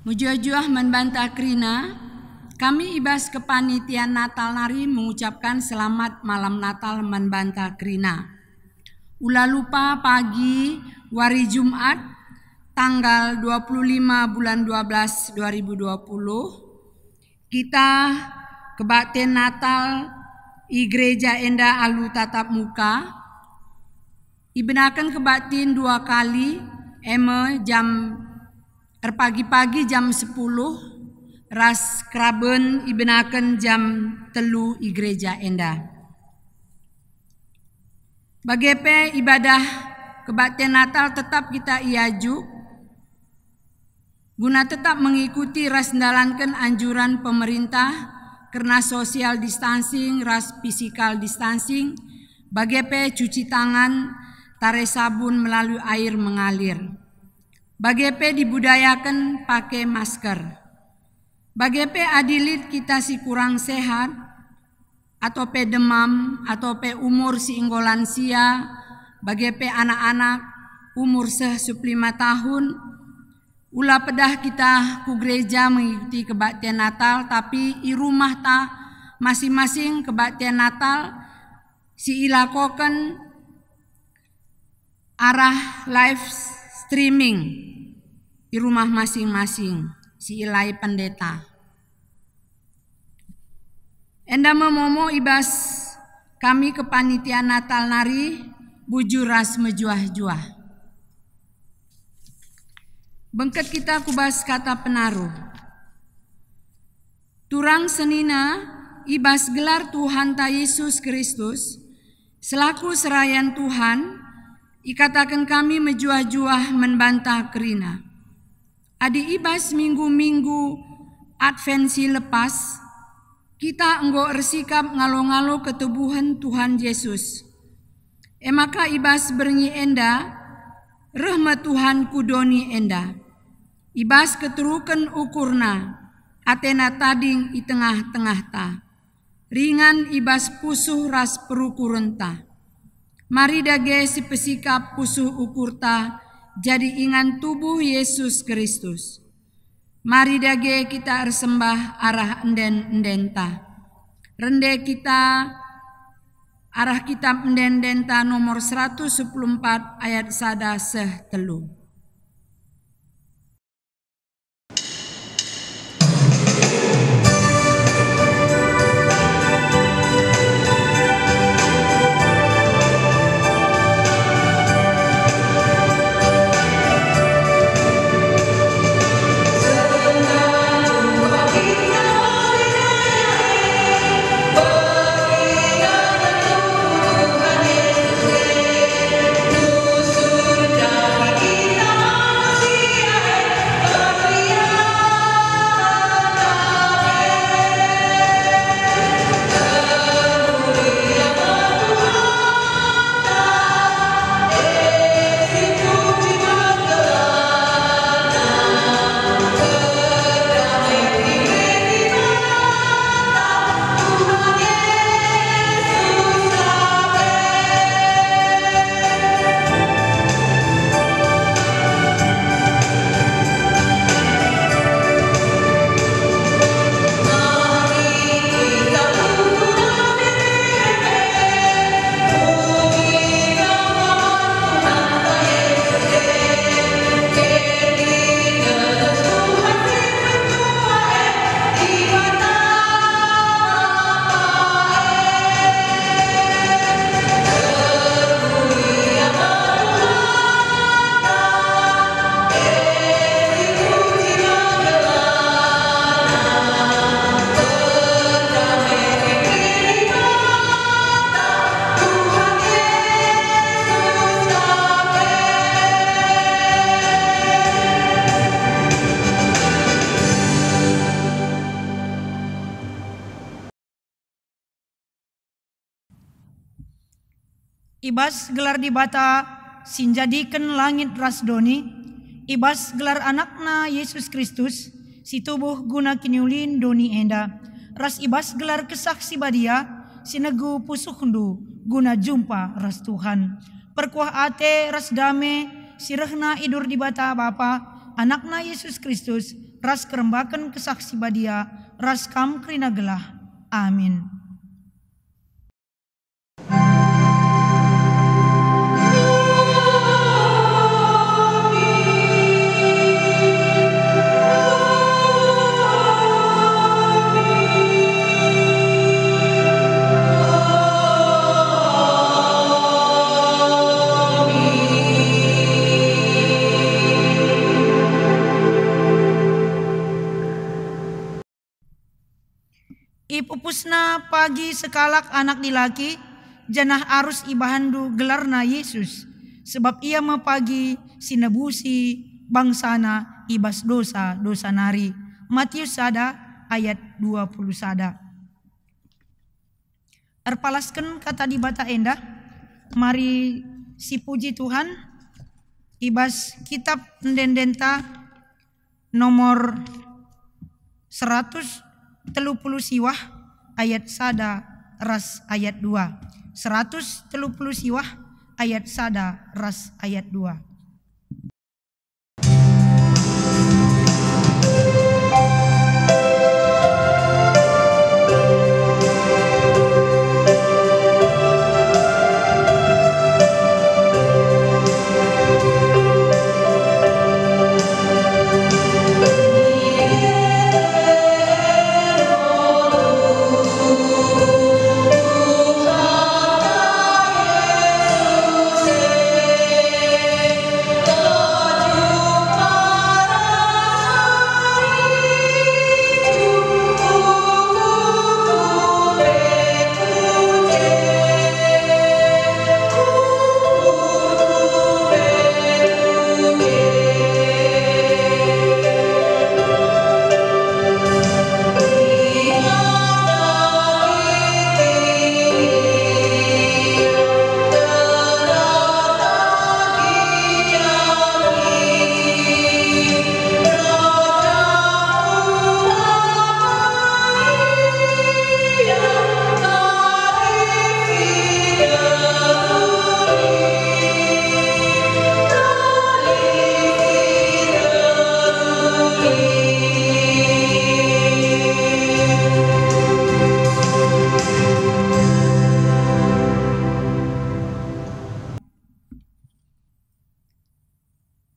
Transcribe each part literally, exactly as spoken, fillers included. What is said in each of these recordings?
Mejuah-juah man banta kerina, kami i bas kepanitian Natal nari mengucapkan selamat malam Natal man banta kerina. Ula lupa, pagi wari Jumat, tanggal dua puluh lima bulan dua belas dua ribu dua puluh, kita kebaktin Natal i gereja enda alu tatap muka. Ibenaken kebaktin dua kali, e me jam erpagi-pagi jam sepuluh, ras keraben ibenaken jam telu i gereja enda. Bage pe ibadah kebaktin Natal tetap kita iajuk, guna tetap mengikuti ras ndalanken anjuran pemerintah kerna social distancing ras physical distancing, bage pe cuci tangan tare sabun melalui air mengalir. Bage pe dibudayaken pake masker. Bage pe adi lit kita si kurang sehat, atau pe demam, atau pe umur si enggo lansia, bage pe anak-anak umur seh sepuluh lima tahun, ula pedah kita ku gereja mengikuti kebaktian Natal, tapi i rumah ta masing-masing kebaktian Natal si ilakoken arah live streaming i rumah masing-masing si ilai pendeta. Enda me momo i bas kami kepanitiaan Natal nari, bujur ras mejuah-juah. Bengket kita ku bas kata penaruh. Turang senina, i bas gelar Tuhanta Yesus Kristus, selaku serayan Tuhan, ikataken kami mejuah-juah man banta kerina. Adi i bas minggu-minggu Advent si lepas, kita enggo ersikap ngalo-ngalo ketubuhen Tuhan Yesus. E maka i bas berngi enda, reh me Tuhan ku doni enda. I bas keteruken ukurNa, ateNa tading i tengah-tengahta. Ringan i bas pusuh ras perukurenta. Mari dage sipesikap pusuh ukurta jadi ingan tubuh Yesus Kristus. Mari dage kita ersembah arah enden-endenta. Rende kita arah kitab enden-endenta nomor seratus sepuluh empat ayat sada seh telu. I bas gelar Dibata si njadiken langit ras doni, i bas gelar AnakNa Yesus Kristus, si tubuh guna kiniulin doni enda, ras i bas gelar Kesah Si Badia, si negu pusuhndu guna jumpa ras Tuhan. Perkuah ate ras dame si rehna i dur Dibata Bapa, AnakNa Yesus Kristus, ras kerembaken Kesah Si Badia, ras kam kerina gelah. Amin. Ipupusna pagi sekalak anak dilaki, janah arus ibahanndu gelarna Yesus, sebab Ia me pagi si nebusi bangsana i bas dosa-dosa nari. Matius sada ayat dua puluh sada. Erpalasken kata Dibata enda, mari sipuji Tuhan i bas kitab ende-endenta nomor seratus telu puluh siwah ayat sada ras ayat dua. Seratus telu puluh siwah ayat sada ras ayat dua.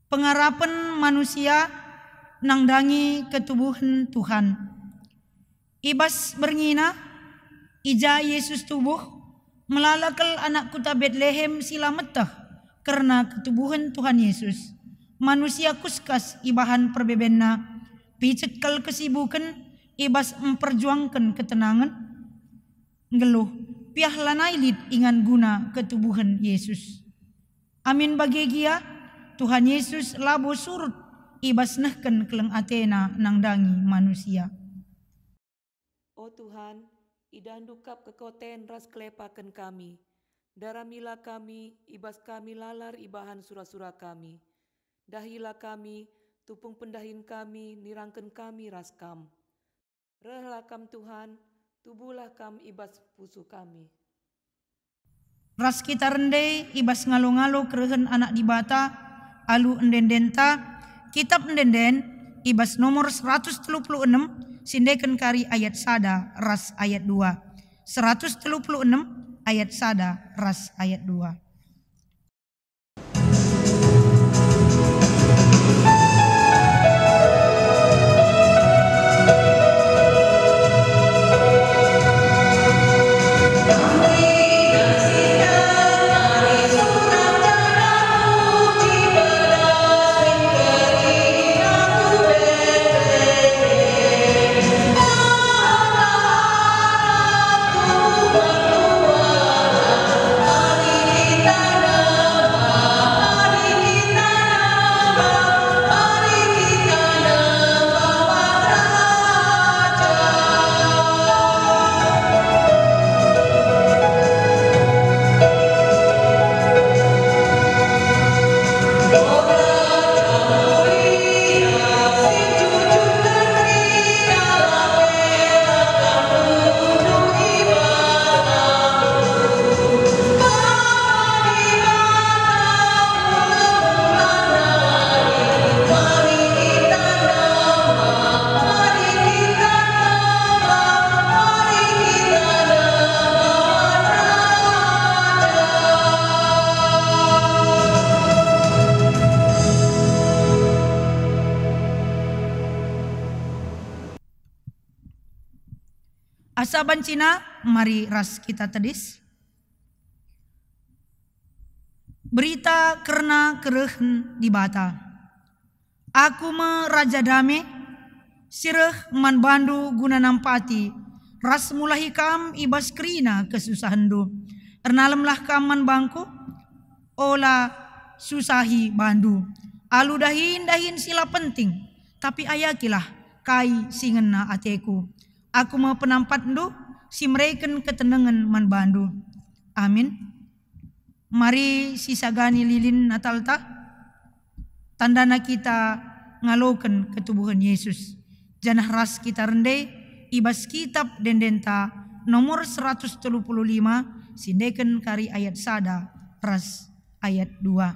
Pengarapen manusia nandangi ketubuhen Tuhan. I bas berngina, i ja Yesus tubuh, melala kal anak kuta Betlehem si la meteh kerna ketubuhen Tuhan Yesus. Manusia kuskas ibahan perbebenna, picek kal kesibuken i bas mperjuangken ketenangen. Nggeluh, piah lanai lit ingan guna ketubuhen Yesus. Amin bage gia, Tuhan Yesus labo surut i bas nehken keleng ateNa nandangi manusia. O Tuhan, idahndu kap kekoten ras kelepaken kami. Daramilah kami, i bas kami lalar ibahan sura-sura kami. Dahilah kami, tupung pendahin kami nirangken kami ras Kam. Rehlah Kam, Tuhan, tubuhlah Kam i bas pusuh kami. Ras kita rende i bas ngalo-ngalo kerehen Anak Dibata alu ende-endenta, Kitap Ende-enden i bas nomor seratus telu puluh enem, sindeken kari ayat sada ras ayat dua. Seratus telu puluh enem ayat sada ras ayat dua. Bancina, mari ras kita tedis. Berita kerna kerehen Dibata. Aku me Raja Dame, si reh man bandu guna nampati ras mulahi kam i bas kerina kesusahenndu. Ernalemlah kam man bangku, ola susahi bandu alu dahin-dahin si la penting, tapi ayakilah kai si ngena ateku. Aku me penampatndu si mereken ketenengen man bandu. Amin. Mari sisagani lilin Natalta, tandana kita ngaloken ketubuhen Yesus, janah ras kita rende i bas Kitab Ende-endenta nomor seratus telu puluh lima, si ndeken kari ayat sada ras ayat dua.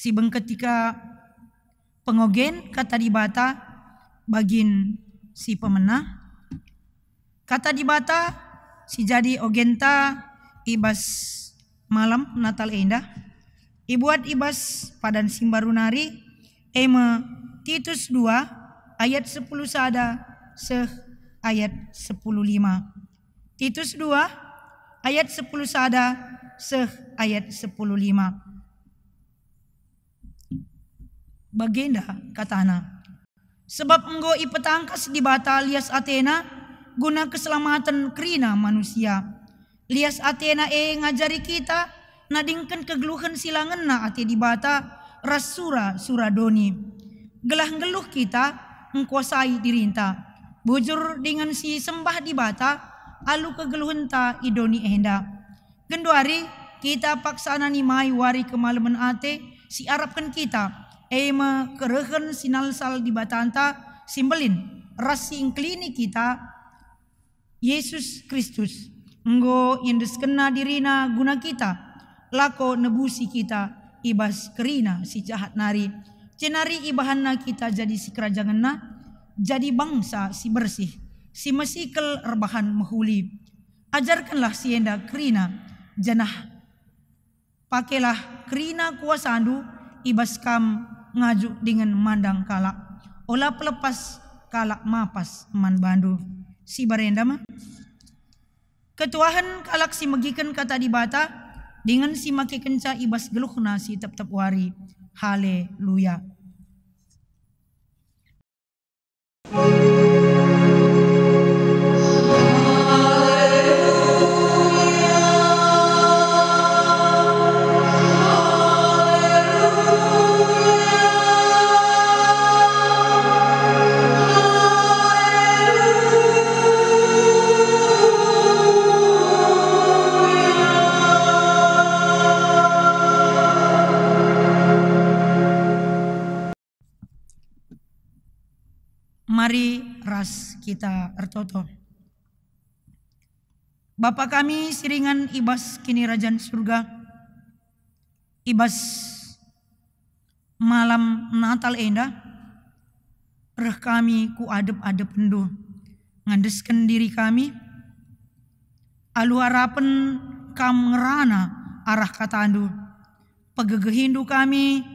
Si bengket i ka pengogen Kata Dibata bagin si pemena. Kata Dibata si jadi ogenta i bas malam Natal enda, ibuat i bas padan si mbaru nari, e me Titus dua ayat sepuluh sada seh ayat sepuluh lima. Titus dua ayat sepuluh sada seh ayat sepuluh lima. Bagenda katana, "Sebab enggo ipetangkas Dibata lias ateNa guna keselamaten kerina manusia. Lias ateNa e ngajari kita nadingken kegeluhen si la ngena ate Dibata ras sura-sura doni. Gelah nggeluh kita ngkuasai dirinta, bujur dingen si sembah Dibata alu kegeluhenta i doni enda." Genduari kita paksana nimai wari kemalemen ate si arapken kita, e me kerehen si nalsal Dibatanta si mbelin ras si engkelini kita, Yesus Kristus. Enggo iendeskenNa diriNa guna kita, lako nebusi kita i bas kerina si jahat nari, jenari ibahanNa kita jadi sikerajangenNa, jadi bangsa si bersih, si mesikel erbahan mehuli. Ajarkenlah si enda kerina, janah pakelah kerina kuasandu i bas kam ngajuk dingen mandang kalak. Ola pelepas kalak mapas man bandu. Si barenda me. Ketuahen kalak si megiken Kata Dibata, dingen si makekenca i bas geluhna si tep-tep wari. Haleluya. Mari ras kita ertoto. Bapa kami si ringan i bas Kinirajan Surga, i bas malam Natal enda, reh kami ku adep-adepenNdu, ngandesken diri kami, alu arapen Kam ngerana arah kataNdu. Pegegehindu kami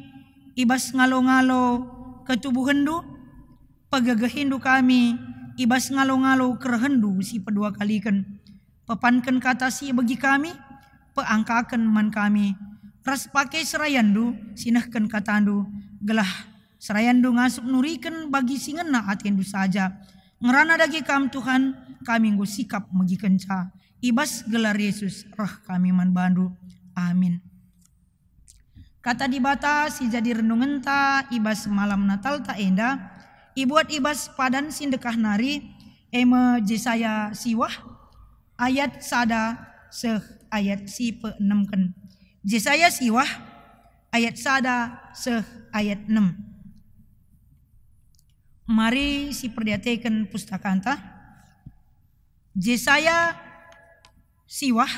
i bas ngalo-ngalo ketubuhenNdu, pegegehindu kami i bas ngalo-ngalo kerehenNdu si peduakaliken. Pepanken kata si ibegi kami, peangkaken man kami, ras pake serayanNdu si nehken kataNdu, gelah serayanNdu ngasup nuriken bagi si ngena ateNdu saja. Ngerana dage Kam, Tuhan, kami enggo sikap megikenca. I bas gelar Yesus reh kami man baNdu. Amin. Kata Dibata si jadi renungenta i bas malam Natalta enda, ibuat i bas padan si ndekah nari, e me Jesaya siwah, ayat sada seh ayat si peenemken. Jesaya siwah, ayat sada seh ayat enem. Mari siperdiateken pustakanta. Jesaya siwah,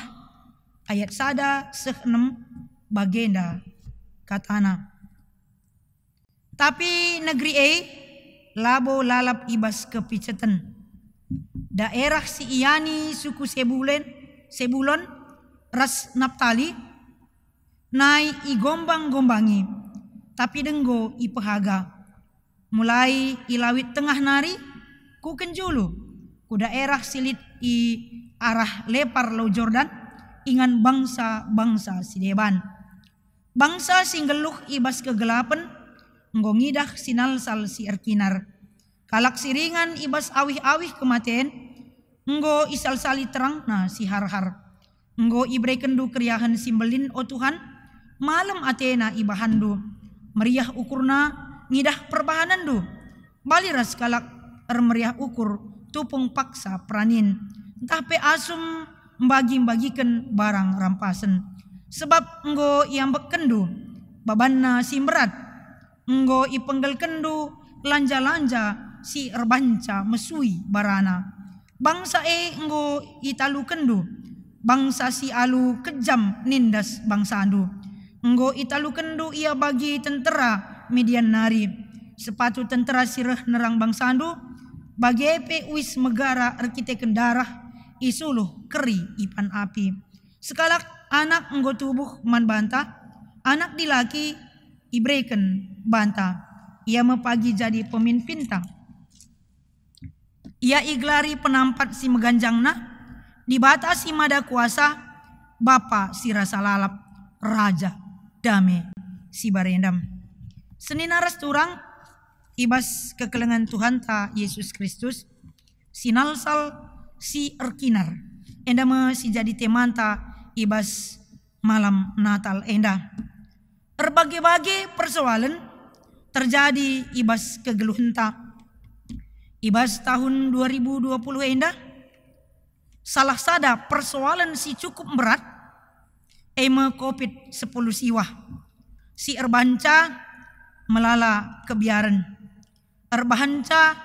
ayat sada seh enem, bagenda katana, "Tapi negeri e labo lalap i bas kepiceten. Daerah si iani suku Sebulen, Sebulon ras Naptali, nai igombang-gombangi, tapi denggo ipehaga. Mulai i Lawit Tengah nari, ku kenjulu, ku daerah si lit i arah lepar Lau Jordan, ingan bangsa-bangsa si deban. Bangsa si nggeluh i bas kegelapen enggo ngidah sinalsal si erkinar. Kalak si ringan i bas awih-awih kematen enggo isalsali terangna si har-har. Enggo iberekenndu keriahen si mbelin, o Tuhan, malem atena ibahanndu. Meriah ukurna ngidah perbahanenndu. Bali ras kalak ermeriah ukur tupung paksa peranin, ntah pe asum mbagi-mbagiken barang rampasen. Sebab enggo iambekkenndu babanna si mberat, enggo ipenggelkenndu lanja-lanja si erbanca mesui barana. Bangsa e enggo italukenndu, bangsa si alu kejam nindas bangsandu. Enggo italukenndu ia bagi tentera Midian nari. Sepatu tentera si reh nerang bangsandu, bage pe uis megara erkiteken darah, isuluh keri ipan api. Sekalak anak enggo tubuh man banta, anak dilaki ibereken banta, ia me pagi jadi pemimpinta. Ia igelari Penampat si Meganjangna, Dibata si Mada Kuasa, Bapa si Rasa Lalap, Raja Dame si Barendam." Senina ras turang i bas kekelengen Tuhanta Yesus Kristus, sinalsal si erkinar, enda me si jadi temanta i bas malam Natal enda. Erbage-bage persoalen terjadi i bas kegeluhenta. I bas tahun dua ribu dua puluh enda, salah sada persoalen si cukup mberat, e me covid sepuluh siwah, si erbanca melala kebiaren. Erbahanca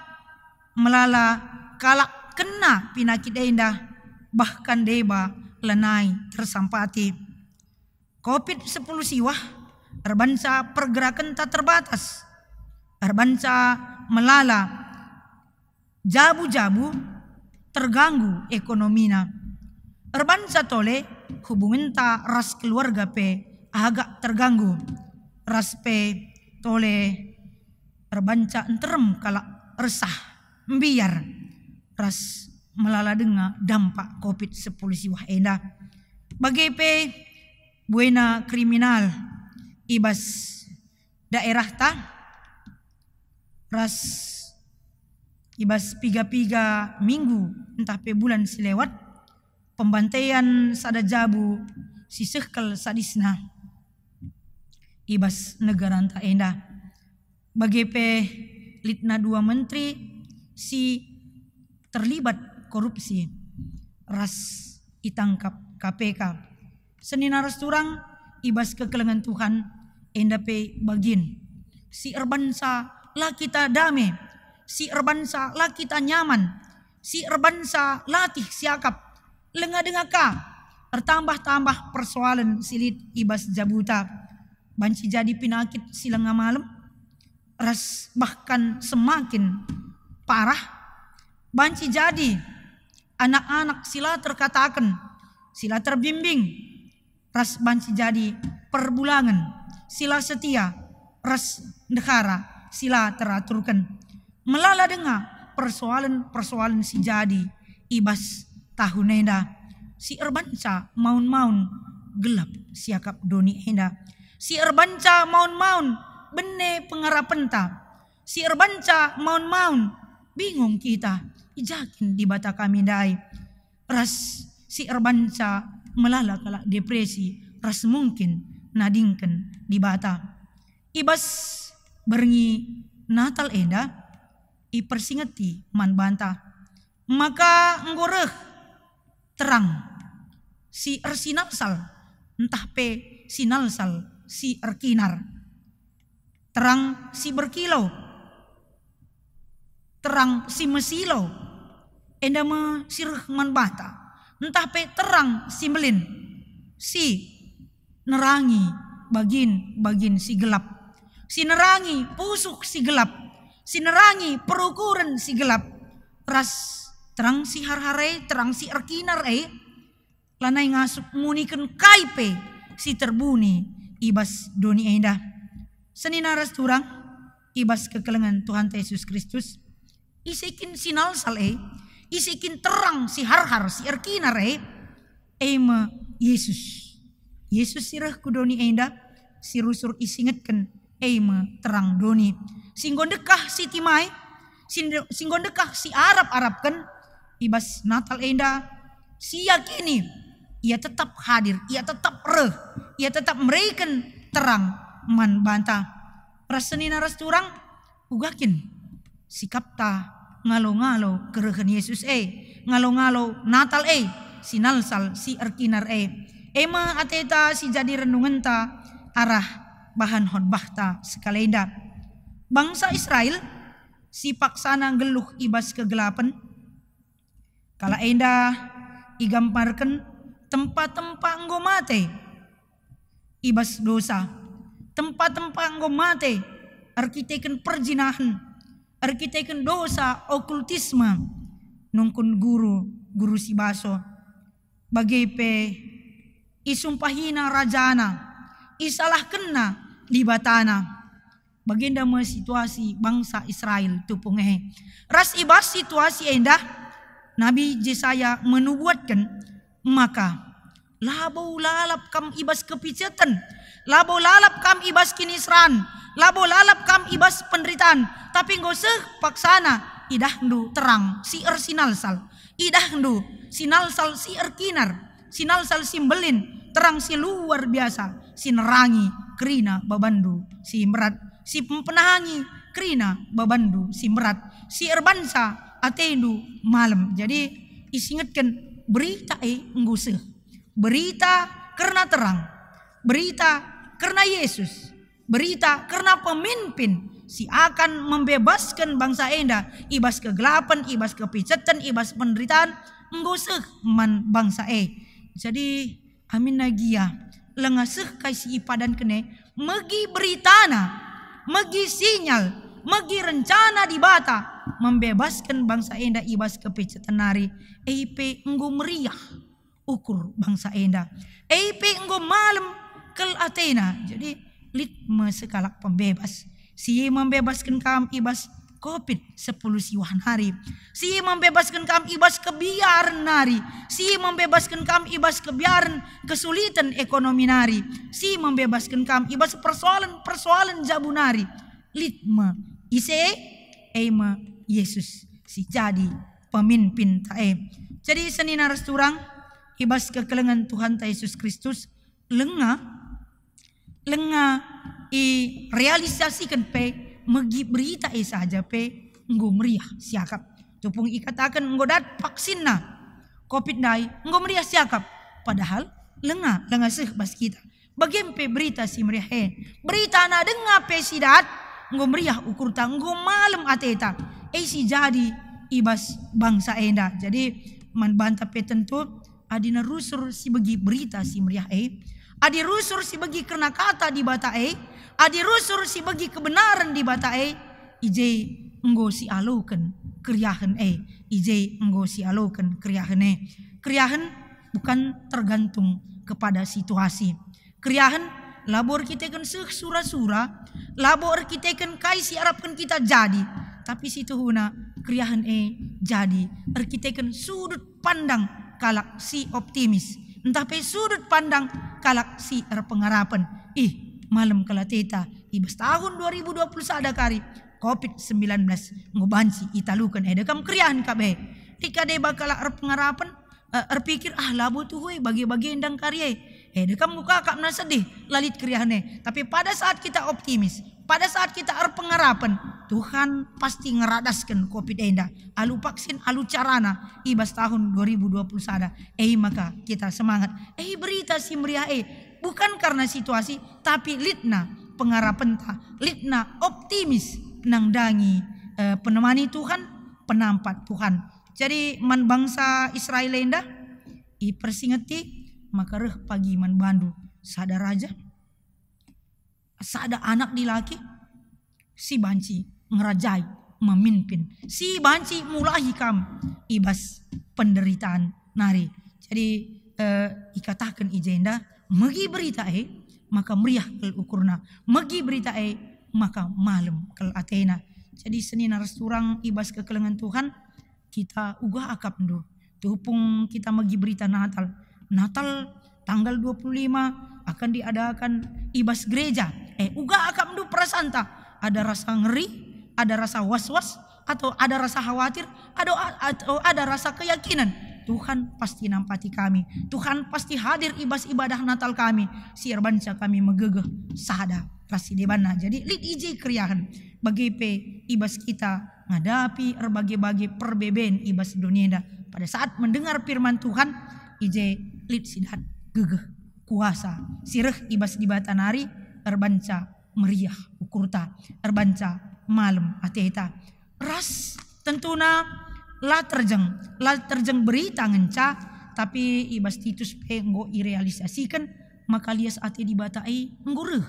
melala kalak kena pinakit enda, bahkan deba lanai tersampati. Covid sepuluh siwah erbanca pergerakenta terbatas, erbanca melala jabu-jabu, terganggu ekonomina. Erbanca tole hubungenta ras keluarga pe agak terganggu, ras pe tole erbanca nterem kalak ersah, mbiar, ras melala denga dampak covid sepuluh siwah enda. Bage pe Buena kriminal i bas daerahta, ras i bas piga-piga minggu ntah pe bulan si lewat, pembantean sada jabu si seh kal sadisna i bas negaranta enda. Bage pe litna dua menteri si terlibat korupsi ras itangkap K P K. Senina ras turang, i bas kekelengen Tuhan, enda pe bagin. Si erbansa la kita dame, si erbansa la kita nyaman, si erbansa latih siakap, lenga denga ka, ertambah-tambah persoalen si lit i bas jabuta, banci jadi pinakit si lenga malem, ras bahkan semakin parah, banci jadi anak-anak si la terkataken, si la terbimbing, ras banci jadi perbulangen si la setia, ras ndehara si la teraturken. Melala denga persoalen-persoalen si jadi i bas tahun enda, si erbanca maun-maun gelap siakap doni enda, si erbanca maun-maun bene pengarapenta, si erbanca maun-maun bingung kita, i ja kin Dibata kami ndai, ras si erbanca melala kalak depresi, ras mungkin nadingken Dibata. I bas berngi Natal enda, ipersingeti man banta, maka enggo reh terang si ersinalsal, ntah pe sinalsal si erkinar. Terang si berkilau, terang si mesilo, enda me si reh man banta, ntah pe terang si mbelin, si nerangi bagin-bagin si gelap, si nerangi pusuh si gelap, si nerangi perukuren si gelap, ras terang si harhar e, terang si erkinar e, lanai ngasup muniken kai pe si terbuni i bas doni enda. Senina ras turang, i bas kekelengen Tuhanta Yesus Kristus, ise kin sinalsal e, ise kin terang si harhar si erkinar e, e me Yesus. Yesus si reh ku doni enda, si rusur isingetken, e me terang doni. Si enggo ndekah si timai, si nde-, si enggo ndekah si arap-arapken, i bas Natal enda, si yakini, ia tetap hadir, ia tetap reh, ia tetap mereken terang man banta. Ras senina ras turang, uga kin sikapta ngalo-ngalo kerehen Yesus e, ngalo-ngalo Natal e, sinalsal si erkinar e. E me ateta si jadi renungenta arah bahan khotbahta sekalenda. Bangsa Israel si paksana nggeluh i bas kegelapen, kalak enda igambarken tempa-tempa enggo mate i bas dosa, tempa-tempa enggo mate erkiteken perjinahen, erkiteken dosa okultisme, nungkun guru, guru si baso. Bage pe isumpahina rajana, isalahkenna Dibatana. Bagenda me situasi bangsa Israel tupung e. Ras i bas situasi enda, Nabi Jesaya menubuatken maka, "Labo lalap kam i bas kepiceten, labo lalap kam i bas kiniseran, labo lalap kam i bas penderitaan, tapi enggo seh paksana idahndu terang si ersinalsal, idahndu sinalsal si erkinar, sinalsal si mbelin, terang si luar biasa, si nerangi kerina babanndu si mberat, si mpenahangi kerina babanndu si mberat, si erbansa atendu malem." Jadi, isingetken berita e enggo seh. Berita kerna terang, berita kerna Yesus, berita kerna pemimpin si akan membebasken bangsa enda i bas kegelapen, i bas kepiceten, i bas penderitaan, enggo seh man bangsa e. Jadi, aminna gia, langa seh kai si ipadanken e, megi beritana, megi sinyal, megi rencana Dibata membebasken bangsa enda i bas kepiceten nari, e pe enggo meriah ukur bangsa enda. E pe enggo malem kel atena. Jadi, lit me sekalak pembebas si membebasken kam i bas covid sepuluh siwah nari, si membebasken kam i bas kebiaren nari, si membebasken kam i bas kebiaren kesulitan ekonomi nari, si membebasken kam i bas persoalan-persoalan jabu nari. Lit me ise, e me Yesus si jadi pemimpinta e. Jadi senina ras turang, i bas kekelengen Tuhanta Yesus Kristus, lenga, lenga irealisasiken pe, megi berita e saja pe enggo meriah siakap. Tupung ikataken enggo dat vaksinna covid ndai, enggo meriah siakap. Padahal lenga, lenga seh bas kita. Bage pe berita si meriah e. Berita anak denga pe si dat, enggo meriah ukurta, enggo malem ateta. E si jadi i bas bangsa enda. Jadi, man banta pe tentu, adina rusur si begi berita si meriah e, adi rusur si begi kerna kata Dibata e, adi rusur si begi kebenaren Dibata e, i je enggo sialoken keriahen e, i je enggo sialoken keriahen e. Keriahen bukan tergantung kepada situasi. Keriahen labo erkiteken seh sura-sura, labo erkiteken kai si arapken kita jadi, tapi situhuna keriahen e jadi erkiteken sudut pandang kalak si optimis, ntah pe sudut pandang kalak si erpengarapen. Ih, malem kal ateta i bas tahun dua ribu dua puluh sada kari, covid sembilan belas enggo banci italuken, eda kam keriahen kap e. Lit ka deba kalak erpengarapen, eh, erpikir, "Ah, labo tuhu e, bage-bage ndang kari e." Eda kam enggo kakapna sedih, la lit keriahen e. Tapi pada saat kita optimis, pada saat kita erpengarapen, Tuhan pasti ngeradasken covid enda. Alu vaksin, alu carana, i bas tahun dua ribu dua puluh sada. E maka kita semangat. E berita si meriah e, bukan karena situasi, tapi litna pengarapenta, litna optimis nandangi, eh, penemani Tuhan, penampat Tuhan. Jadi man bangsa Israel enda ipersingeti maka reh pagi man bandu sada raja, sada anak dilaki si banci ngerajai, memimpin, si banci mulahi kam i bas penderitaan nari. Jadi, eh, ikataken i jenda, megi berita e maka meriah kal ukurna, megi berita e maka malem kal atena. Jadi senina ras turang i bas kekelengen Tuhan, kita uga akapndu. Tupung kita megi berita Natal. Natal tanggal dua puluh lima akan diadakan i bas gereja. Eh, uga akapndu perasanta. Ada rasa ngeri, ada rasa was-was, atau ada rasa khawatir, atau, atau ada rasa keyakinan. Tuhan pasti nampati kami. Tuhan pasti hadir i bas ibadah Natal kami, si erbanca kami megegeh sada ras si debanna. Jadi, lit i je keriahen. Bage pe i bas kita ngadapi erbage-bage perbeben i bas doni enda. Pada saat mendengar firman Tuhan, i je lit si dat gegeh, kuasa si reh i bas Dibata nari erbanca meriah ukurta, erbanca malem ateta. Ras tentuna la terjeng, la terjeng berita ngenca, tapi i bas Titus pe enggo irealisasiken maka lias ate Dibata e enggo reh.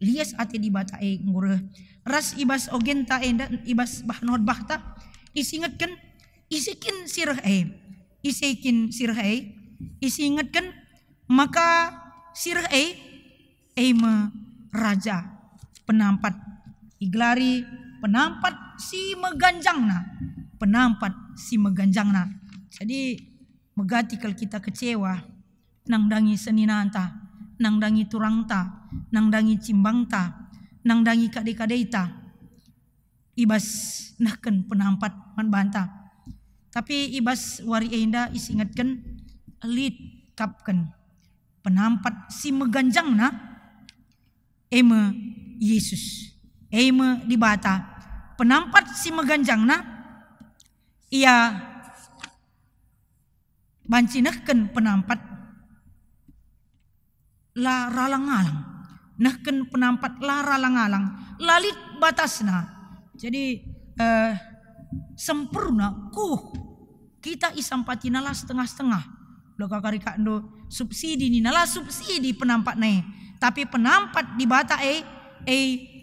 Lias ate Dibata e enggo reh. Ras i bas ogenta enda, i bas bahan khotbahta, isingetken ise kin si reh e. Ise kin si reh e? Isingetken maka si reh e, e me Raja, Penampat, igelari Penampat si Meganjangna, Penampat si Meganjangna. Jadi, megati kal kita kecewa nandangi seninanta, nandangi turangta, nandangi cimbangta, nandangi kade-kadeta, i bas nehken penampat man banta. Tapi i bas wari enda isingetken lit kapken penampat si meganjangna, e me Yesus, e me Dibata. Penampat si meganjangna, Ia banci nehken penampat la ralang-alang. Nehken penampat la ralang-alang, la lit batasna. Jadi, eh, sempurna, kuh. Kita isampatina la setengah-setengah. Lo ka kari kak ndo subsidi nina, la subsidi penampat nai. Tapi penampat Dibata e, e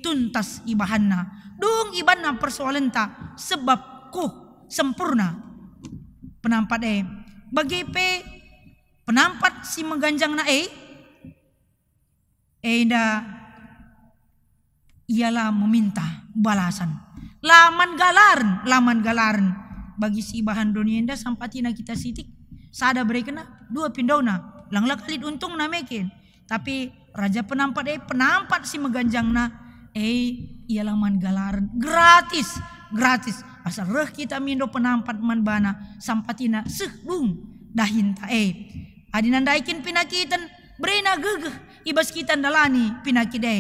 tuntas ibahanna. Dung ibanna persoalenta, sebab kuh sempurna penampat e. Bage pe penampat si meganjangna e, enda ia la meminta balasan. La man galaren, la man galaren. Bagi si ibahan doni enda sampatina kita sitik, sada berekenna, dua pindauna, lang la kalit untungna meken. Tapi raja penampat e, penampat si meganjangna e, ia la man galaren, gratis, gratis. Asal reh kita mindo penampat man bana, sampatina seh dung dahinta e. Adi nandai kin penakiten, berena gegeh i bas kita ndalani penakit e.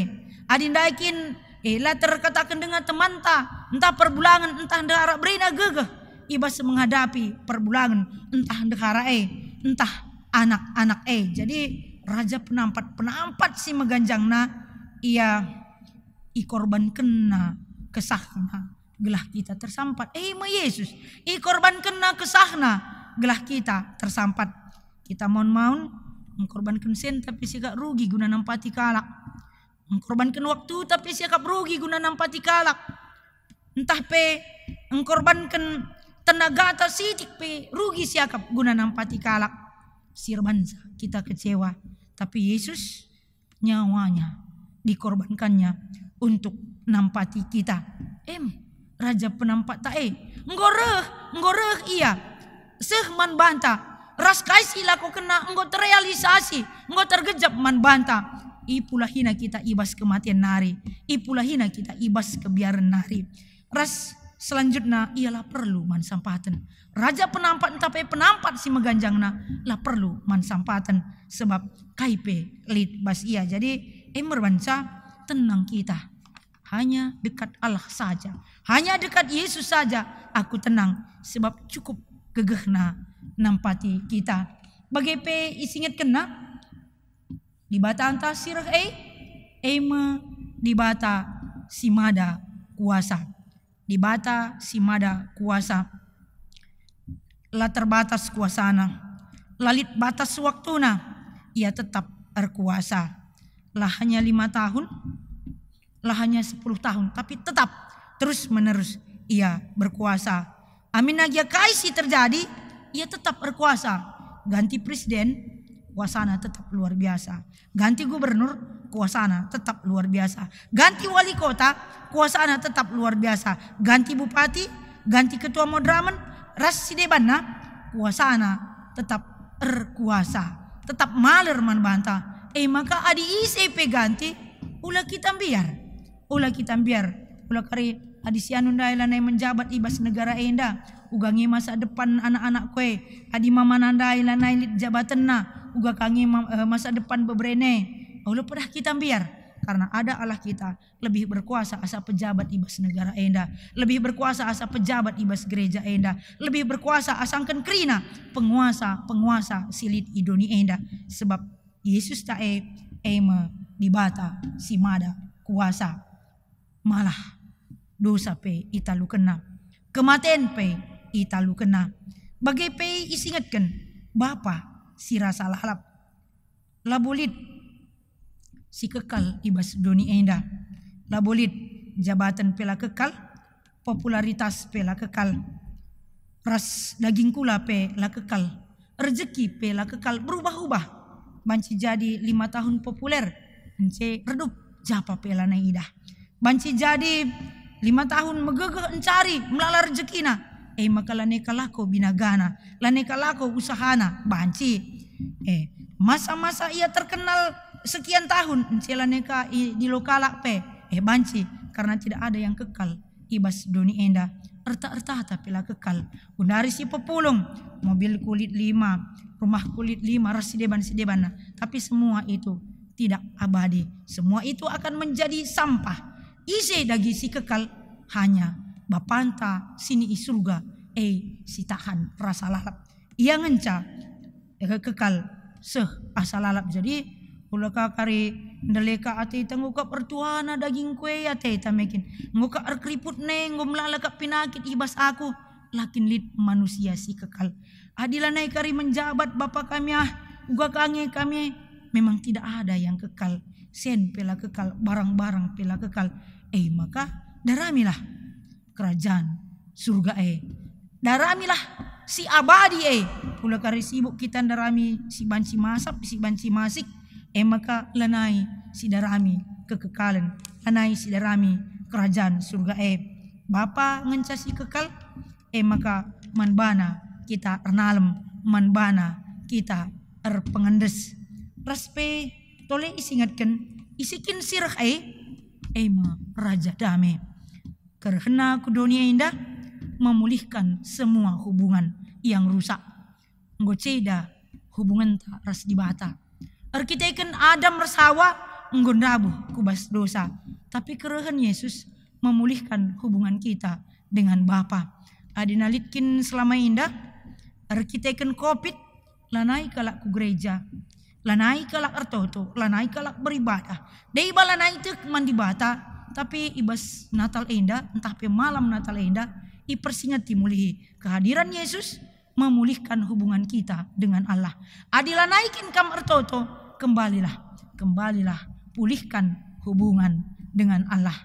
Adi ndai kin, eh, la terkataken denga temanta, ntah perbulangen, ntah ndehara, berena gegeh i bas menghadapi perbulangen, ntah ndehara e, ntah anak-anak e. Jadi, raja penampat, penampat si meganjangna, ia ikorbankenna kesahna gelah kita tersampat. E me Yesus, ikorbankenna kesahna gelah kita tersampat. Kita maun-maun engkorbanken senta pe siakap rugi guna nampati kalak. Engkorbanken waktuta pe siakap rugi guna nampati kalak. Ntah pe engkorbanken tenagata sitik pe rugi siakap guna nampati kalak. Si erbansa kita kecewa. Tapi Yesus nyawanya dikorbankannya untuk nampati kita. Em, raja penampatta e. Enggo reh, enggo reh ia. Seh man banta. Ras kai si ilakokenna enggo terrealisasi, enggo tergejap man banta. Ipulahina kita i bas kematen nari. Ipulahina kita i bas kebiaren nari. Ras selanjutna, ia la perlu man sampaten. Raja penampat ntah pe penampat si meganjangna la perlu man sampaten, sebab kai pe lit bas ia. Jadi, e me erbansa tenang kita. Hanya dekat Allah saja, hanya dekat Yesus saja aku tenang, sebab cukup gegehna nampati kita. Bage pe isingetkenna, Dibatanta si reh e, e me Dibata si mada kuasa. Dibata si mada kuasa. La terbatas kuasana, la lit batas waktuna, ia tetap erkuasa. La hanya lima tahun, la hanya sepuluh tahun, tapi tetap terus menerus ia berkuasa. Aminna gia kai si terjadi, ia tetap erkuasa. Ganti presiden, kuasana tetap luar biasa. Ganti gubernur, kuasana tetap luar biasa. Ganti wali kota, kuasana tetap luar biasa. Ganti bupati, ganti ketua Madramen, ras si debanna, kuasana tetap erkuasa. Tetap maler man banta. E maka adi ise pe ganti, ula kita mbiar. Ula kita mbiar, ula kari adi si anu ndai lanai menjabat i bas negara enda, uga nge masa depan anak-anak kue, adi mamana ndai lanai lit jabatenna, uga ka nge ma-, eh, masa depan beberene. Ula pedah kita mbiar, karena ada Allah kita lebih berkuasa asa pejabat i bas negara enda, lebih berkuasa asa pejabat i bas gereja enda, lebih berkuasa asangken kerina penguasa-penguasa si lit i doni enda. Sebab Yesus ta e, e me Dibata si mada kuasa. Malah dosa pe italukenna, kematen pe italukenna. Bage pe isingetken Bapa si rasa lalap. Labo lit si kekal i bas doni enda. Labo lit jabaten pe la kekal, popularitas pe la kekal, ras daging kula pe la kekal, rejeki pe la kekal berubah-ubah. Banci jadi lima tahun populer, ence redup, japa pe lanai idah. Banci jadi lima tahun megegeh encari melala rejekina, e maka lanai ka lako binagana, lanai ka lako usahana, banci. Eh, masa-masa ia terkenal sekian tahun, ence lanai ka i-, idilo kalak pe, eh, banci, karena tidak ada yang kekal i bas doni enda. Erta-ertata pe la kekal. Gundari si pepulung, mobilku lit lima, rumahku lit lima, ras sideban-sidebanna. Tapi semua itu tidak abadi. Semua itu akan menjadi sampah. Ise dage si kekal? Hanya Bapanta sini i surga, e si tahan rasa lalap. Ia ngenca, eh, kekal seh asa lalap. Jadi, ula ka kari ndeleka ateta, enggo kap ertuana daging kue ateta mekin. Enggo kap erkeriput ne, enggo melala kap penakit i bas aku. Lakin lit manusia si kekal. Adi lanai kari menjabat bapa kami ah, uga ka nge kami, memang tidak ada yang kekal. Sen pe la kekal, barang-barang pe la kekal. Eh, maka daramilah kerajaan surga e. Daramilah si abadi e. Ula kari sibuk kita ndarami si banci masap, si banci masik, e maka lanai si darami kekekalen, lanai si darami kerajaan surga e. Bapa ngenca si kekal, e maka man baNa kita ernalem, man baNa kita erpengendes. Ras pe tole isingetken, isi kin si reh e, e me Raja Dame. KerehenNa ku doni enda memulihkan semua hubungan yang rusak. Enggo ceda hubungenta ras Dibata. Erkiteken Adam ras Hawa enggo ndabuh ku bas dosa, tapi kerehen Yesus memulihkan hubungan kita dengan Bapa. Adina lit kin selama enda, erkiteken covid, lanai kalak ku gereja, lanai kalak ertoto, lanai kalak beribadah. Deba lanai tek man Dibata, tapi i bas Natal enda, ntah pe malam Natal enda, ipersingeti mulihi kehadiran Yesus memulihkan hubungan kita dengan Allah. Adi lanai kin kam ertoto, kembalilah, kembalilah, pulihkan hubungan dengan Allah.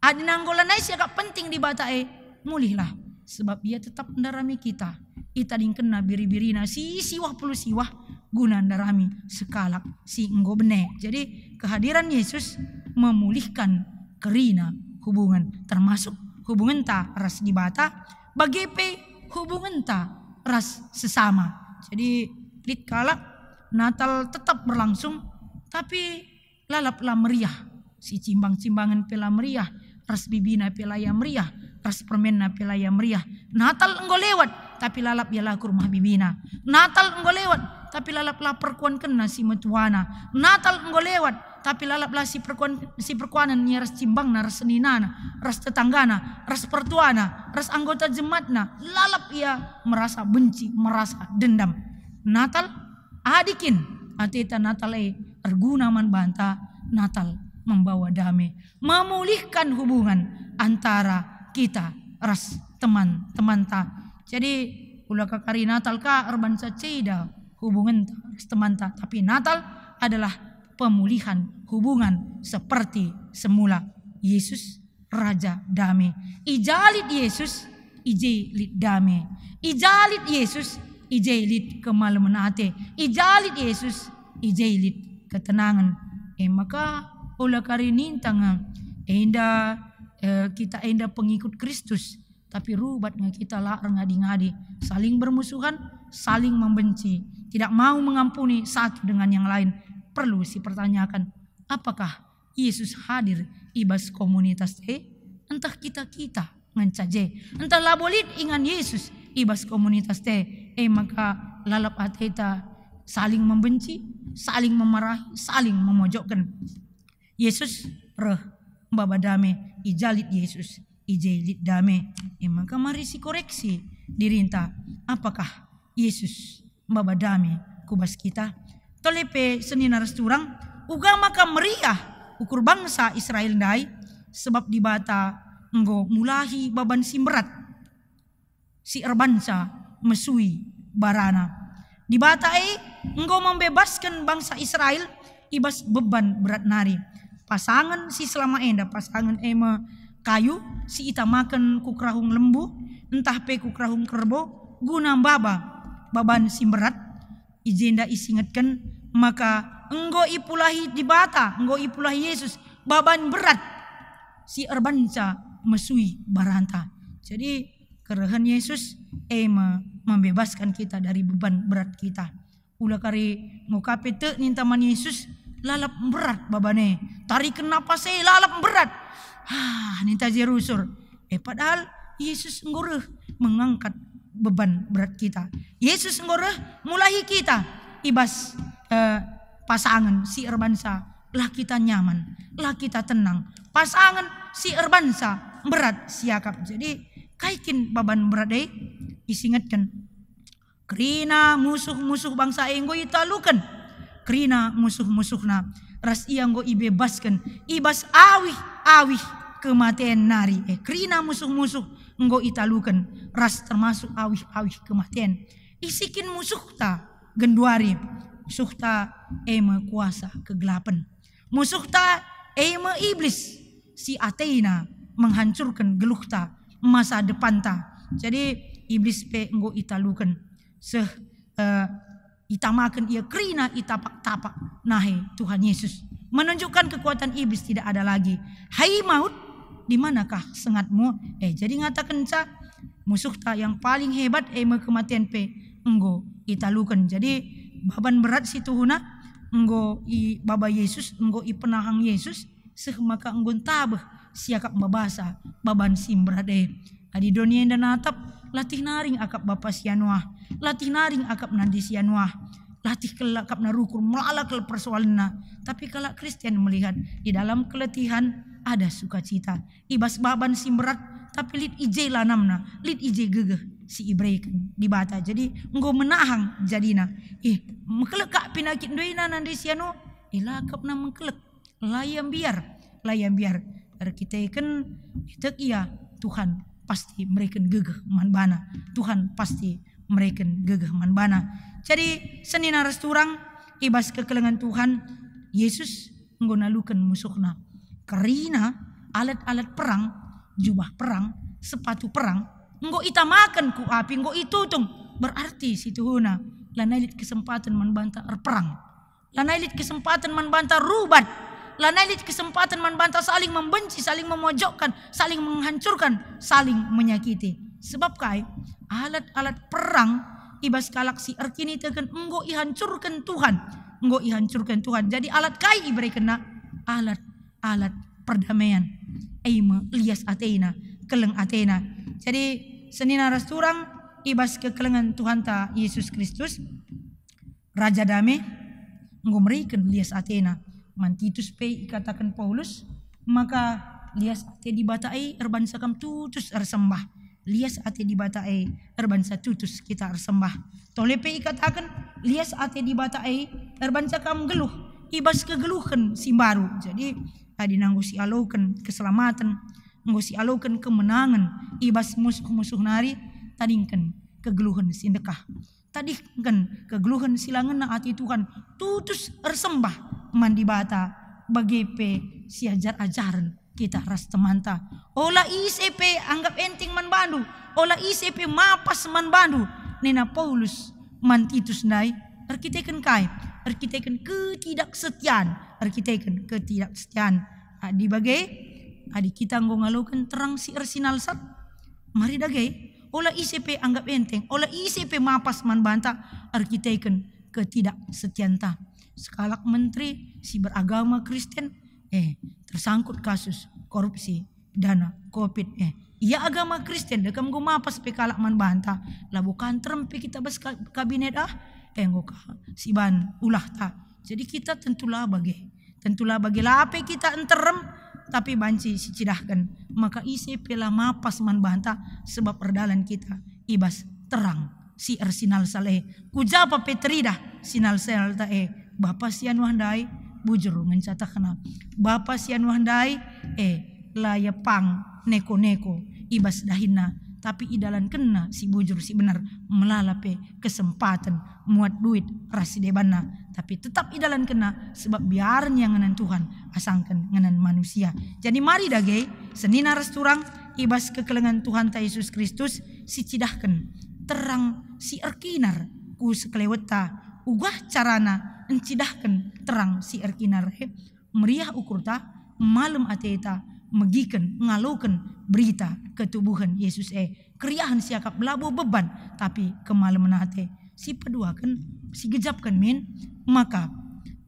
Adi nanggo lanai siakap penting Dibata e, mulihlah, sebab Ia tetap ndarami kita. ItadingkenNa biri-biriNa si siwah puluh siwah guna ndarami sekalak si enggo bene. Jadi, kehadiran Yesus memulihkan kerina hubungan, termasuk hubungenta ras Dibata, bage pe hubungenta ras sesama. Jadi, lit kalak Natal tetap berlangsung, tapi lalap la meriah. Si cimbang-cimbangen pe la meriah, ras bibina pe la ia meriah, ras permenna pe la ia meriah. Natal enggo lewat, tapi lalap ia la ku rumah bibina. Natal enggo lewat, tapi lalap la perkuankenna si metuana. Natal enggo lewat, tapi lalap la si perkuan-, si perkuanen ia ras cimbangna, ras seninana, ras tetanggana, ras pertuana, ras anggota jemaatna. Lalap ia merasa benci, merasa dendam. Natal, adi kin ateta Natal e erguna man banta, Natal membawa dame, memulihkan hubungan antara kita ras teman-temanta. Jadi, ula ka kari Natal ka erbansa ceda hubungenta ras temanta, tapi Natal adalah pemulihan hubungan seperti semula. Yesus Raja Dame. I ja lit Yesus, i je lit dame. I ja lit Yesus, i je lit kemalemen ate. I ja lit Yesus, i je lit ketenangen. E maka, ola kari ninta nge, enda, eh, kita enda pengikut Kristus, tapi rubat nge kita la erngadi-ngadi, saling bermusuhan, saling membenci, tidak mau mengampuni satu dengan yang lain. Perlu sipertanyakan, apakah Yesus hadir i bas komunitas e? Ntah kita-kita ngenca je? Ntah labo lit ingan Yesus i bas komunitas e, e maka lalap ateta saling membenci, saling memarahi, saling memojokkan. Yesus reh maba dame, i ja lit Yesus, i je lit dame. E maka mari sikoreksi dirinta, apakah Yesus maba dame ku bas kita? Tole pe senina ras turang, uga maka meriah ukur bangsa Israel ndai, sebab Dibata enggo mulahi baban si mberat si erbansa mesui barana. Dibata e enggo membebasken bangsa Israel i bas beban berat nari. Pasangen si selama enda, pasangen e me kayu si itamaken ku kerahung lembu, ntah pe ku kerahung kerbo, guna mbaba baban si mberat. I jenda isingetken maka enggo ipulahi Dibata, enggo ipulahi Yesus baban berat si erbansa mesui baranta. Jadi, kerehen Yesus e me membebaskan kita dari beban berat kita. Ula kari enggo ka pe tek ninta man Yesus, lalap mberat baban e. Tariken napas e lalap mberat. Ah, ninta je rusur. Eh, padahal Yesus enggo reh mengangkat beban berat kita. Yesus enggo reh mulahi kita i bas, eh, pasangen si erbansa lah kita nyaman, lah kita tenang. Pasangen si erbansa berat siakap. Jadi, kai kin baban berat e? Isingetken. Kerina musuh-musuh bangsa e enggo italuken. Kerina musuh-musuhna ras ia enggo ibebasken i bas awih-awih kematen nari. Eh, kerina musuh-musuh enggo italuken ras termasuk awih-awih kematen. Isi kin musuhta genduari? Musuhta e me kuasa kegelapen. Musuhta e me iblis si atena menghancurken geluhta, masa depanta. Jadi, iblis pe enggo italuken seh, eh, itamaken ia kerina i tapak-tapak nahe Tuhan Yesus. Menunjukkan kekuatan iblis tidak ada lagi. Hai maut, Di manakah sengatmu? Eh, jadi ngatakenca, musuhta yang paling hebat, e me kematen pe enggo italuken. Jadi, baban berat situhuna enggo ibaba Yesus, enggo ipenahang Yesus, seh maka enggo ntabeh siakap mbabasa baban si mberat e. Adi doni enda natap, latih naring akap bapa si anuah, latih naring akap nande si anuah, latih kal akapna rukur, melala kal persoalenna. Tapi kalak Kristen melihat di dalam keletihan ada sukacita. I bas baban si mberat, tapi lit i je lanamna, lit i je gegeh si ibereken Dibata. Jadi enggo menahang jadina. Ih, mekelek kak penakit nduena nande si anuah. Ih, la akapna mekelek. La ia mbiar, la ia mbiar. Erkiteken tek ia, Tuhan pasti mereken gegeh man bana. Tuhan pasti mereken gegeh man bana. Jadi, senina ras turang, i bas kekelengen Tuhan, Yesus enggo naluken musuhna. Kerina alat-alat perang, jubah perang, sepatu perang, enggo itamaken ku api, enggo itutung. Berarti situhuna lanai lit kesempaten man banta erperang. Lanai lit kesempaten man banta rubat. Lanai lit kesempaten man banta saling membenci, saling memojokkan, saling menghancurkan, saling menyakiti. Sebab kai? Alat-alat perang i bas kalak si erkiniteken enggo ihancurken Tuhan. Enggo ihancurken Tuhan. Jadi alat kai iberekenna? Alat-alat perdamaian. E me lias atena, keleng atena. Jadi senina ras turang i bas kekelengen Tuhanta Yesus Kristus, Raja Dame enggo meriken lias atena. Man Titus pe ikataken Paulus, maka lias ate Dibata e erbansa kam tutus ersembah. Lias ate Dibata e erbansa tutus kita ersembah. Tole pe ikataken, lias ate Dibata e erbansa kam nggeluh i bas kegeluhen si mbaru. Jadi, adi nanggo sialoken keselamaten, enggo sialoken kemenangen i bas musuh-musuh nari, tadingken kegeluhen si ndekah. Tadingken kegeluhen si la ngena ate Tuhan, tutus ersembah man Dibata, bage pe siajar-ajaren kita ras temanta. Ola ise pe anggap enteng man bandu, ola ise pe mapas man bandu, nina Paulus man Titus ndai. Erkiteken kai? Erkiteken ketidaksetian, erkiteken ketidaksetian. Adi bage, adi kita enggo ngaloken terang si ersinalsal, mari dage, ola ise pe anggap enteng, ola ise pe mapas man banta erkiteken ketidaksetianta. Sekalak menteri si beragama Kristen, eh, tersangkut kasus korupsi dana covid, eh. Ia agama Kristen, dekam enggo mapas pe kalak man banta, labo ka nterem pe kita bas ka-, kabinet, ah, eh, enggo ka siban ulahta. Jadi kita tentu la bage. Tentu la bage, la pe kita nterem, tapi banci sicidahken. Maka ise pe la mapas man banta, sebab erdalan kita i bas terang si ersinalsal e. Ku ja pe teridah sinalsalta e, bapa si anuah ndai, bujur ngenca tehna. Bapa si anuah ndai, eh, la ia pang neko-neko i bas dahinna, tapi idalankenna si bujur si benar, melala pe kesempaten, muat duit ras si debanna, tapi tetap idalankenna sebab biaren ia ngenen Tuhan, asangken ngenen manusia. Jadi mari dage, senina ras turang, i bas kekelengen Tuhanta Yesus Kristus, sicidahken terang si erkinar ku sekelewetta, uga carana ncidahken terang si erkinar e, meriah ukurta, malem ateta, megiken, ngaloken berita ketubuhen Yesus e. Keriahen siakap labo beban, tapi kemalemen ate. Sipeduaken, sigejapken min, maka,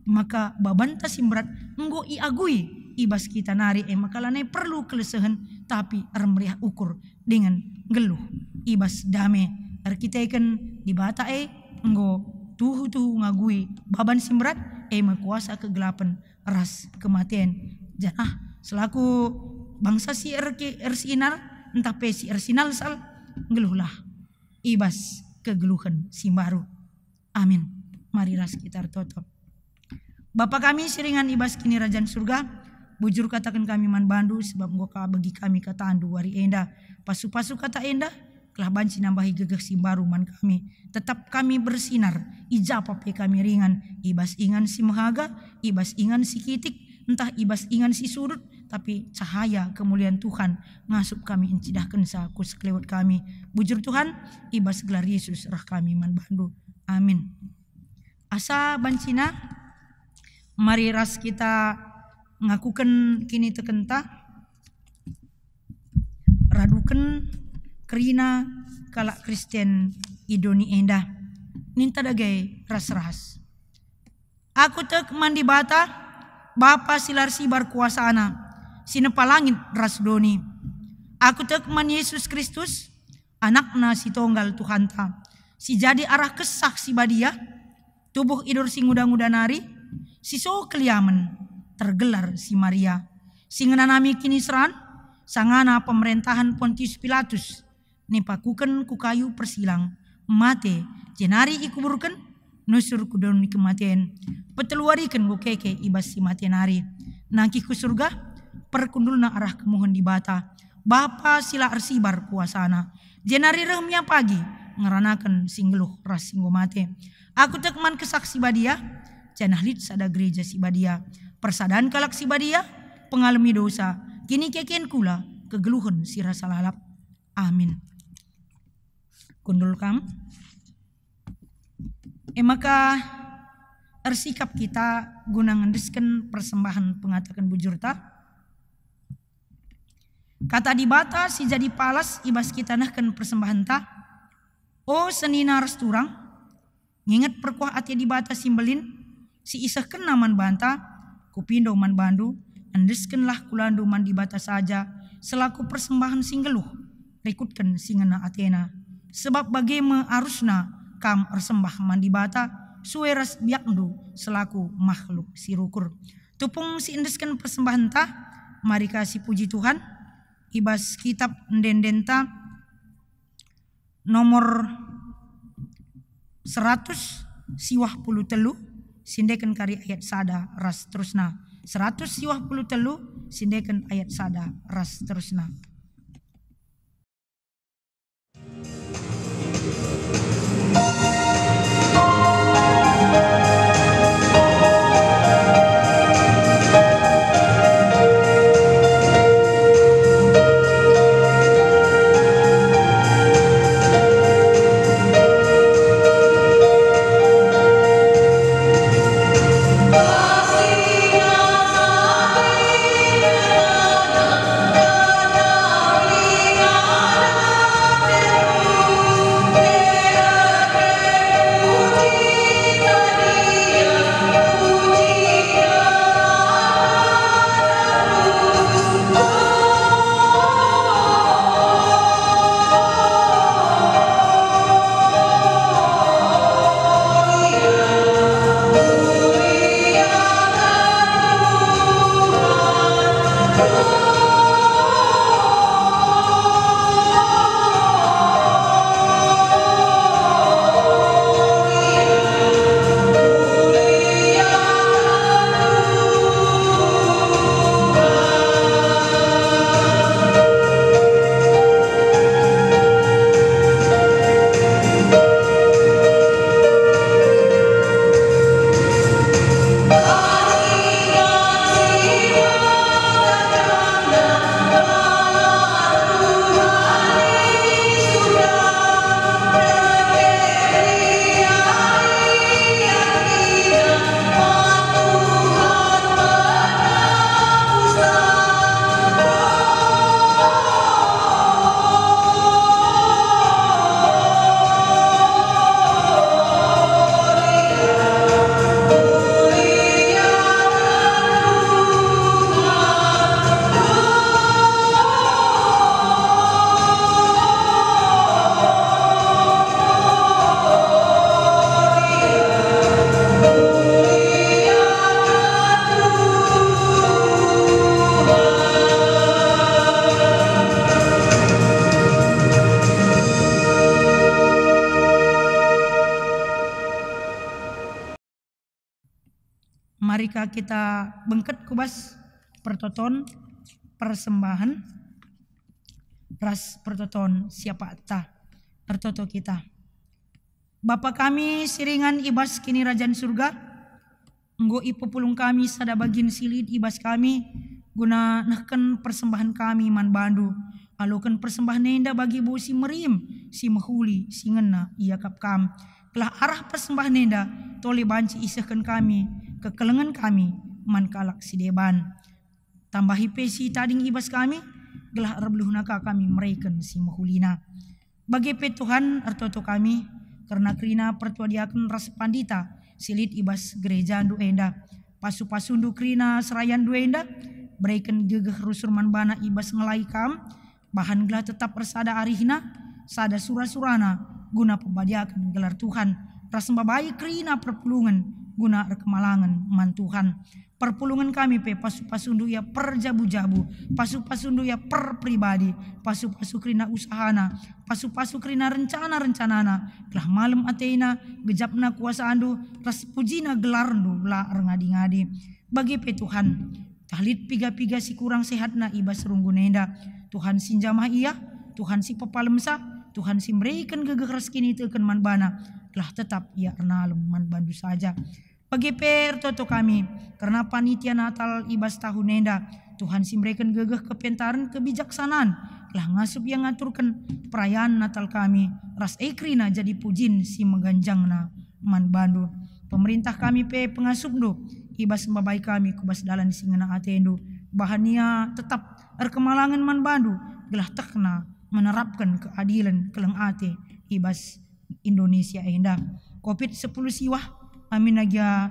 maka babanta si mberat enggo iagui i bas kita nari e, maka lanai perlu kelesehen, tapi ermeriah ukur dingen nggeluh i bas dame. Erkiteken Dibata e enggo tuhu-tuhu ngagui baban si mberat, e me kuasa kegelapen ras kematen. Janah selaku bangsa si erki-, ersinar, ntah pe si ersinalsal, nggeluhlah i bas kegeluhen si mbaru. Amin. Mari ras kita ertoto. Bapa kami si ringan i bas Kinirajan Surga, bujur kataken kami man bandu, sebab enggo ka begi kami katandu wari enda. Pasu-pasu kata enda, gelah banci nambahi gegeh si mbaru man kami. Tetap kami bersinar, i ja pe kami ringan, i bas ingan si mehaga, i bas ingan si kitik, ntah i bas ingan si sudut, tapi cahaya kemulian Tuhan ngasup kami ncidahkenca ku sekelewet kami. Bujur Tuhan, i bas gelar Yesus reh kami man bandu. Amin. Asa bancina, mari ras kita ngakuken kinitekenta. raduken kerina kalak Kristen i doni enda. Ninta dage ras-ras. Aku tek man Dibata, Bapa si la ersibar kuasaNa, si nepa langit ras doni. Aku tek man Yesus Kristus, AnakNa si tonggal Tuhanta, si jadi arah Kesah Si Badia, tubuh i dor si nguda-nguda nari, si so keliamen, tergelar si Maria, si ngenanami kiniseran, sangana pemerentahen Pontius Pilatus, nipakuken ku kayu persilang, mate, jenari ikuburken, nusur ku doni kematen, peteluariken enggo keke i bas si mate nari, nangkih ku Surga, perkundulna arah kemuhen Dibata, Bapa si la ersibar kuasaNa, jenari reh mia pagi ngeranaken si nggeluh ras si enggo mate. Aku tek man Kesah Si Badia, janah lit sada gereja si badia, persadan kalak si badia, pengalemi dosa, kinikeken kula, kegeluhen si rasa lalap. Amin. Kundul kam. E maka, ersikap kita guna ngendesken persembahen pengataken bujurta. Kata Dibata si jadi palas i bas kita nehken persembahenta, o senina ras turang, nginget perkuah ate Dibata si mbelin, si isehkenNa man banta, kupindo man bandu, endeskenlah kulandu man Dibata saja selaku persembahen si nggeluh, rikutken si ngena ateNa. Sebab bage me arusna kam ersembah man Dibata, sue ras biakndu selaku makhluk si rukur. Tupung si endesken persembahenta, mari ka sipuji Tuhan, i bas kitab ende-endenta nomor seratus siwah puluh telu, sindeken kari ayat sada ras terusna. Seratus siwah puluh telu, sindeken ayat sada ras terusna. Mari ka kita bengket ku bas pertoton persembahen ras pertoton siapakta. Ertoto kita. Bapa kami si ringan i bas Kinirajan Surga, enggo ipepulung kami sada bagin si lit i bas kami, guna nehken persembahen kami man bandu. Aloken persembahen enda bagi bau si merim, si mehuli, si ngena iakap kam. Gelah arah persembahen enda tole banci isehken kami kekelengen kami man kalak si deban. Tambahi pe si tading i bas kami, gelah erbeluhna ka kami mereken si mehulina. Bage pe Tuhan, ertoto kami kerna kerina pertua diaken ras pandita si lit i bas gerejandu enda. Pasu-pasundu kerina serayandu enda, bereken gegeh rusur man bana i bas ngelai kam, bahan gelah tetap ersada arihna, sada sura-surana, guna pebadiaken gelar Tuhan, ras mbabai kerina perpulungen guna erkemalangen man Tuhan. Perpulungen kami pe pasu-pasundu ia perjabu-jabu, pasu-pasundu ia perpribadi, pasu-pasu kerina usahana, pasu-pasu kerina rencana-rencanana, gelah malem atena, gejapna kuasandu, ras pujina gelarndu la erngadi-ngadi. Bage pe Tuhan, tah lit piga-piga si kurang sehatna i bas runggun enda, Tuhan si njamah ia, Tuhan si pepalemsa, Tuhan si mereken gegeh ras kiniteken man bana, gelah tetap ia ernalem man bandu saja. Bage pe ertoto kami kerna panitia Natal i bas tahun enda, Tuhan si mereken gegeh kepentaren kebijaksanan, gelah ngasup ia ngaturken perayaan Natal kami, ras e kerina jadi pujin si meganjangna man bandu. Pemerintah kami pe pengasupndu, i bas mbabai kami ku bas dalan si ngena atendu, bahan ia tetap erkemalangen man bandu, gelah tekna menerapken keadilen keleng ate i bas Indonesia enda. Covid sepuluh siwah, amin agia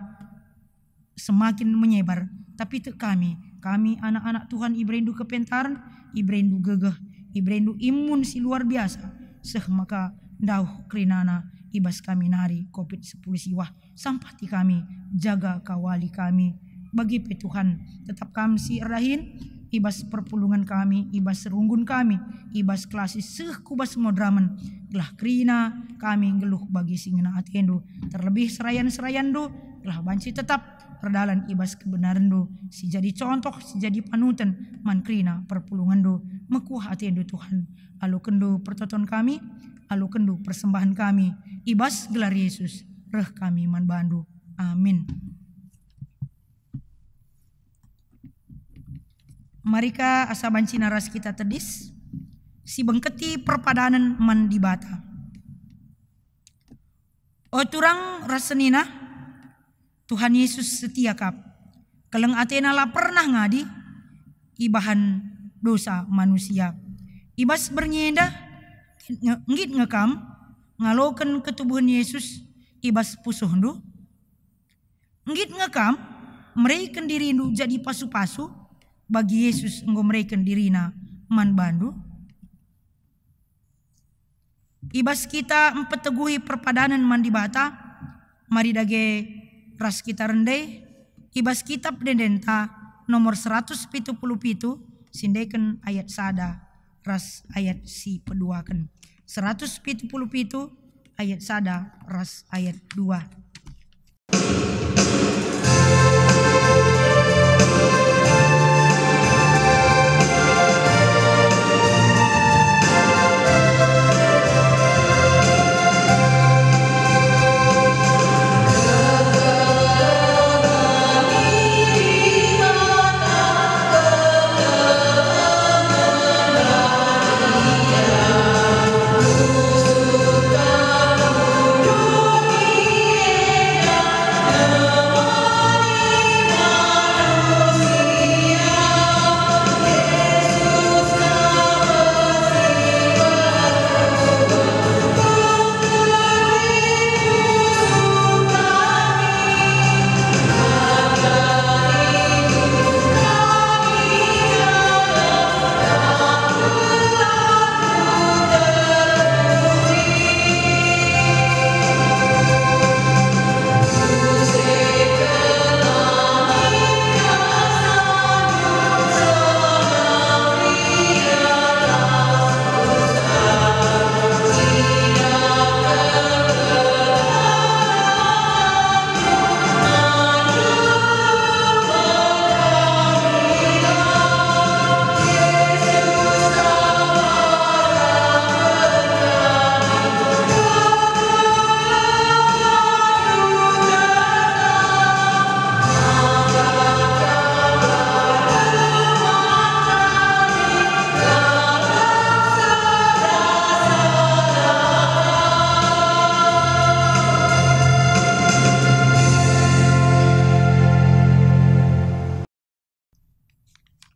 semakin menyebar. Tapi tek kami, kami anak-anak Tuhan iberendu kepentaren, iberendu gegeh, iberendu imun si luar biasa, seh maka ndauh kerinana i bas kami nari Covid sepuluh siwah. Sampati kami, jaga kawali kami. Bage pe Tuhan, tetap Kam si erdahin i bas perpulungen kami, i bas runggun kami, i bas kelasi seh ku bas modramen, gelah kerina kami nggeluh bagi si ngena atendu, terlebih serayan-serayanndu, gelah banci tetap erdalan i bas kebenarenNdu, si jadi contoh, si jadi panuten man kerina perpulungenNdu. Mekuah ateNdu, Tuhan, alokenndu pertoton kami, alokenndu persembahen kami, i bas gelar Yesus reh kami man baNdu. Amin. Mari ka asa banci ras kita tedis, si bengketi perpadanen man Dibata. O turang ras senina, Tuhan Yesus setia kap. Keleng ateNa la pernah ngadi ibahan dosa manusia. I bas berngi enda, nge-, nggit nge kam ngaloken ketubuhen Yesus i bas pusuhndu? Nggit nge kam mereken dirindu jadi pasu-pasu bagi Yesus enggo mereken diriNa man bandu? I bas kita mpeteguhi perpadanen man Dibata, mari dage ras kita rende i bas Kitap Ende-endenta nomor seratus pitu puluh pitu, sindeken ayat sada ras ayat si peduaken. Seratus pitu puluh pitu ayat sada ras ayat dua.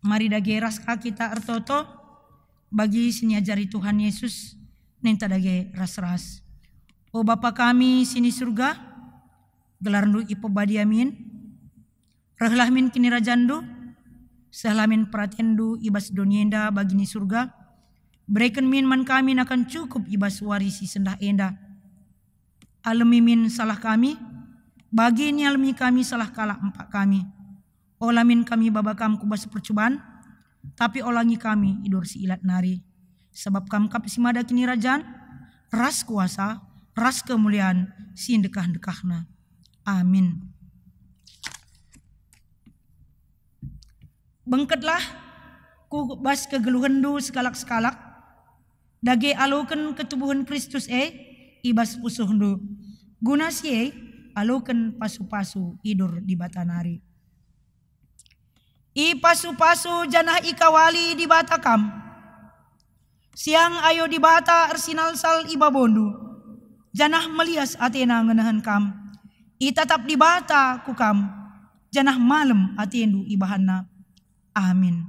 Mari dage ras ka kita ertoto Bagi si niajari Tuhan Yesus, ninta dage ras-ras. O Bapa kami si ni Surga, gelarNdu ipebadia min, rehlah min kinirajanNdu, sehlah min peratenNdu i bas doni enda bagi ni Surga, bereken min man kami nakan cukup i bas wari si sendah enda. Alemi min salah kami, bagi nialemi kami salah kalak empak kami. Ola min kami baba Kam ku bas percuban, tapi olangi kami i dur si ilat nari. Sabap Kam kap si mada kinirajan, ras kuasa, ras kemulian si ndekah-ndekahna. Amin. Bengketlah ku bas kegeluhenndu sekalak-sekalak, dage aloken ketubuhen Kristus e i bas pusuhndu. Guna si e, aloken pasu-pasu i dur Dibata nari. Ipasu-pasu janah ikawali Dibata kam. Siang ayo Dibata ersinalsal i babondu, janah melias atena ngenehen kam. Itatap Dibata ku kam, janah malem atendu ibahanNa. Amin.